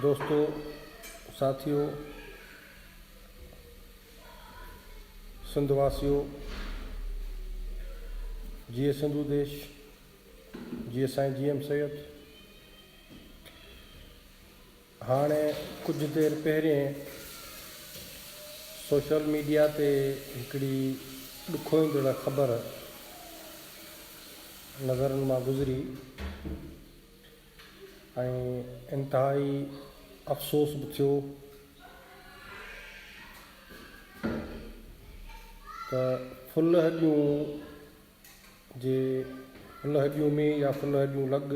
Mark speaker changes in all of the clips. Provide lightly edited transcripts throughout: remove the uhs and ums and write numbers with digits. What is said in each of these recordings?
Speaker 1: دوستو ساٿيو سنڌ واسيو جيئي سنڌو ديش جيئي سائين جي ايم سيد هاڻي ڪجهه دير پهرين سوشل ميڊيا تي هڪڙي ڏکوئيندڙ خبر نظرن مان گذري ۽ انتهائي افسوس به ٿيو ته ڦل هڏيون جي ڦل هڏيون ۾ يا ڦل هڏيون لڳ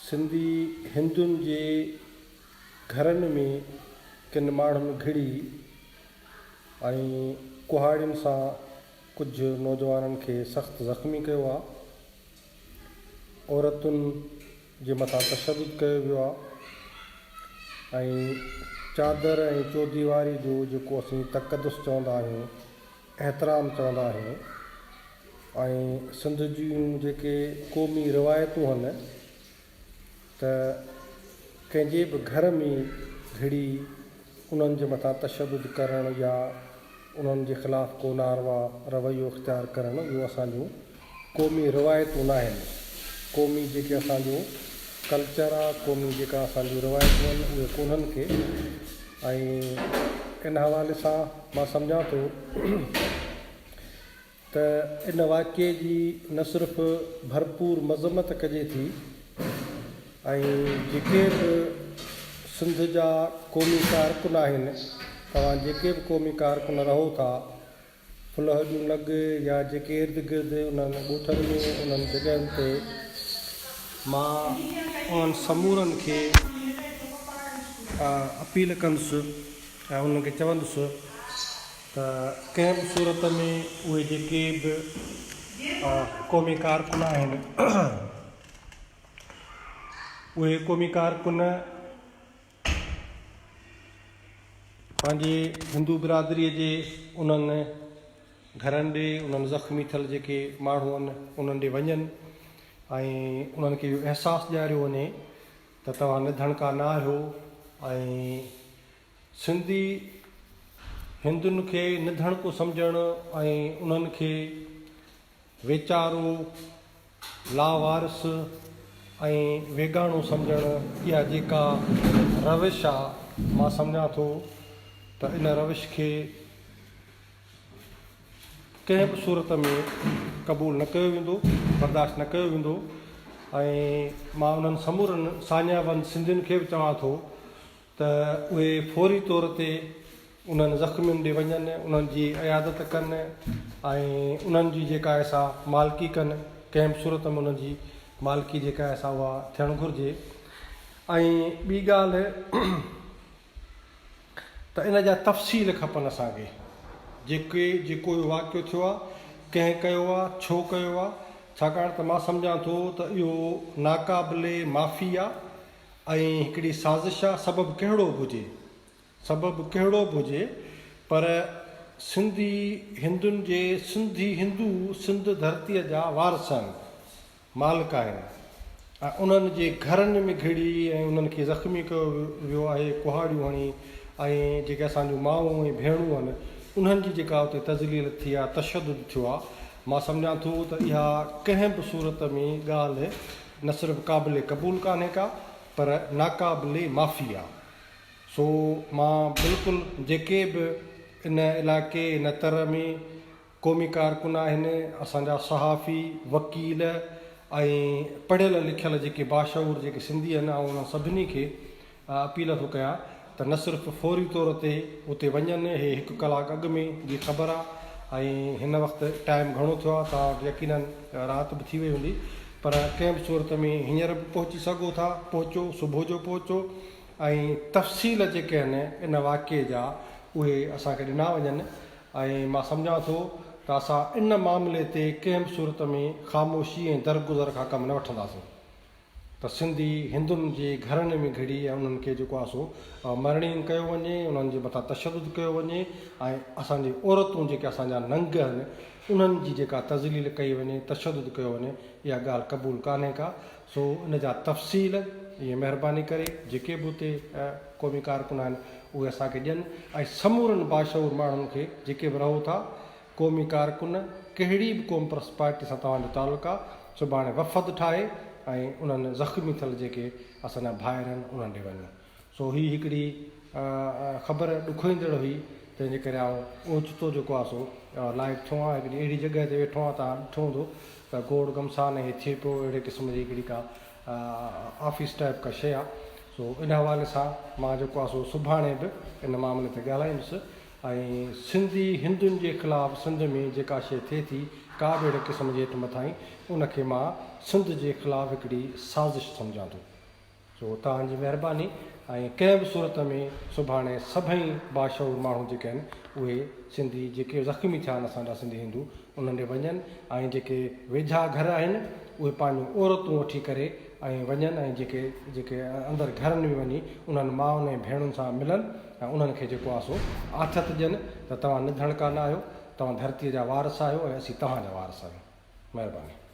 Speaker 1: سنڌي هندن جي گهرن ۾ ڪن ماڻهن گهڙي ۽ ڪهاڙين سان ڪجهه نوجوانن کي سخت زخمي ڪيو آ. عورتن جي مٿان تشدد ڪيو ويو آ ۽ چادر ۽ چوديواري جو جيڪو اسين تقدس چوندا آهيون احترام چوندا آهيون ۽ سنڌ جون جيڪي قومي روايتون هن ته ڪنهن جي به گهر ۾ گهڙي انهن جي مٿان تشدد ڪرڻ يا انهن جي خلاف ڪو ناروا رويو اختيار ڪرڻ اهو اسان جون قومي روايتون ناهن. قومي جيڪي اسان جو ڪلچر آ، قومي جيڪا اسان جون روايتون آهن اهي ڪونهن ڪي ۽ ان حوالي سان مان سمجهان ٿو ته ان واقعي جي نه صرف ڀرپور مذمت ڪجي ٿي ۽ جيڪي به سنڌ جا قومي ڪارڪن آهن، توهان جيڪي به قومي ڪارڪن رهو ٿا، ڦلهڏيون لڳ يا جيڪي ارد گرد انهن ڳوٺن ۾ انهن جڳهين تي مان انهن سمورن کي اپيل ڪندس ۽ انهن کي چوندس ته ڪنهن به صورت ۾ اهي جيڪي به قومي ڪارڪن آهن اهي قومي ڪارڪن پنهنجي هندو برادريء جي انهن گهرن ڏي انهن زخمي ٿيل جيڪي ماڻهو آهن انهن ڏي وڃن ۽ انهن کي اهو احساس ڏياريو وڃي ته توهان نڌڻڪا نه آهيو ۽ سنڌي هندن کي نڌڻڪو سمجهڻ ۽ انهن کي ويچارو، لاوارث ۽ ويڳاڻو سمجهڻ اها جيڪا روش آ مان سمجهان ٿو ته ان روش کي ڪنهن به صورت ۾ قبول نه ڪيو ويندو، برداشت نه ڪيو ويندو ۽ مان انهن سمورن ساڃاهه وند سنڌين کي به چوان ٿو ته اهي فوري طور تي انهن زخمين ڏي وڃن، انهن جي عيادت ڪن ۽ انهن جي جيڪا آهي سا مالڪي ڪن، ڪنهن به صورت ۾ انهن جي مالڪي جيڪا آهي سا اها ٿيڻ گهرجي ۽ ٻي ڳالهه ته ان جا تفصيل کپن اسان کي جيڪي جيڪو اهو واقعو ٿيو آهي، ڪنهن ڪيو آهي، ڇو ڪيو آهي، ڇاڪاڻ ته مان سمجهان ٿو ته اهو ناقابل معافي آهي. ۽ هڪڙي سازش آ سبب ڪهڙو به هجي سبب ڪهڙو به هجي پر سنڌي هندن جي سنڌي هندو سنڌ ڌرتيء جا وارث آهن مالڪ آهن ۽ انهن جي گهرن ۾ گهڙي ۽ انهن کي زخمي ڪيو ويو آهي ڪهاڙيون هڻي ۽ جيڪي اسان جون مائون ۽ ڀيڻون آهن انهن جي جيڪا اتي تذليل ٿي آ تشدد ٿيو آ مان سمجهان ٿو ته اها ڪنهن به صورت ۾ ڳالهه نه صرف قابل قبول ڪانهي ڪا پر ناقابل معافي آ. سو مان بلڪل جيڪي به ان علائقي ان تر ۾ قومي ڪارڪن آهن، اسان جا صحافي، وڪيل ۽ پڙهيل لکيل جيڪي باشعور جيڪي سنڌي آهن آئون انهن سڀني کي اپيل ٿو ڪيان ته نه صرف فوري طور تي اتي وڃن، هي هڪ ڪلاڪ اڳ ۾ جي خبر آ ۽ هن وقت ٽائيم گهڻو ٿيو آ، توهان وٽ يقينن رات به ٿي وئي هوندي پر ڪنهن به صورت ۾ هينئر به پهچي سگهو ٿا، پهچو، صبح جو پهچو ۽ تفصيل جيڪي آهن ان واقعي جا اهي اسان کي ڏنا وڃن ۽ مان سمجهان ٿو ته اسان ان معاملي تي ڪنهن به صورت ۾ خاموشي ۽ درگذر کان ڪم نه وٺنداسين. ته سنڌي هندن جي گهرن ۾ گهڙي ۽ انهن کي جيڪو آهي سو مرڻين ڪيو وڃي، انهن جي مٿان تشدد ڪيو وڃي ۽ اسان جي عورتون جيڪي اسان جا ننگ آهن انهن جي جيڪا تذليل ڪئي وڃي، تشدد ڪيو وڃي اها ڳالهه قبول ڪانهي ڪا، سو ان جا تفصيل. اهي مهرباني ڪري جيڪي به اتي قومي ڪارڪن آهن اهي اسان کي ڏين ۽ سمورن باشعور ماڻهن کي جيڪي به رهو ٿا قومي ڪارڪن ڪهڙي به قومپرست پارٽي سان توهان جو تعلق آ سڀاڻي وفد ٺاهي ۽ انهن زخمي ٿيل جيڪي اسان جا ڀائر آهن انهن ڏي وڃو سو هي هڪڙي خبر ڏکوئيندڙ هئي تنهن جي ڪري آئون اوچتو جيڪو آ سو لائيو ٿيو آهيان هڪڙي اهڙي جڳهه تي ويٺو آهيان توهان ڏٺو هوندو ته گوڙ گهمسان هي ٿئي پيو اهڙي قسم جي هڪڙي ڪا آفيس ٽائيپ ڪا شيء آ سو ان حوالي سان مان جيڪو آ سو سڀاڻي به ان معاملي تي ڳالهائيندس ۽ سنڌي هندن جي خلاف سنڌ ۾ جيڪا شيء ٿئي ٿي ڪا به اهڙي قسم جي هيٺ مٿائين ان کي مان سنڌ جي خلاف هڪڙي سازش سمجهان ٿو. سو توهان جي مهرباني ۽ ڪنهن به صورت ۾ سڀاڻي سڀئي باشعور ماڻهو جيڪي آهن اهي سنڌي جيڪي زخمي ٿيا آهن اسان جا سنڌي هندو انهن ڏي وڃن ۽ جيڪي ويجها گهر آهن اهي پنهنجون عورتون وٺي ڪري ۽ وڃن ۽ جيڪي جيڪي اندر گهرن ۾ وڃي انهن مائن ۽ ڀيڻن سان ملن ۽ انهن کي جيڪو آهي سو آٿت ڏين ته توهان نڌڻڪا نه آهيو توهان ڌرتي جا وارث آهيو ۽ اسين توهان جا وارث آهيون مهرباني.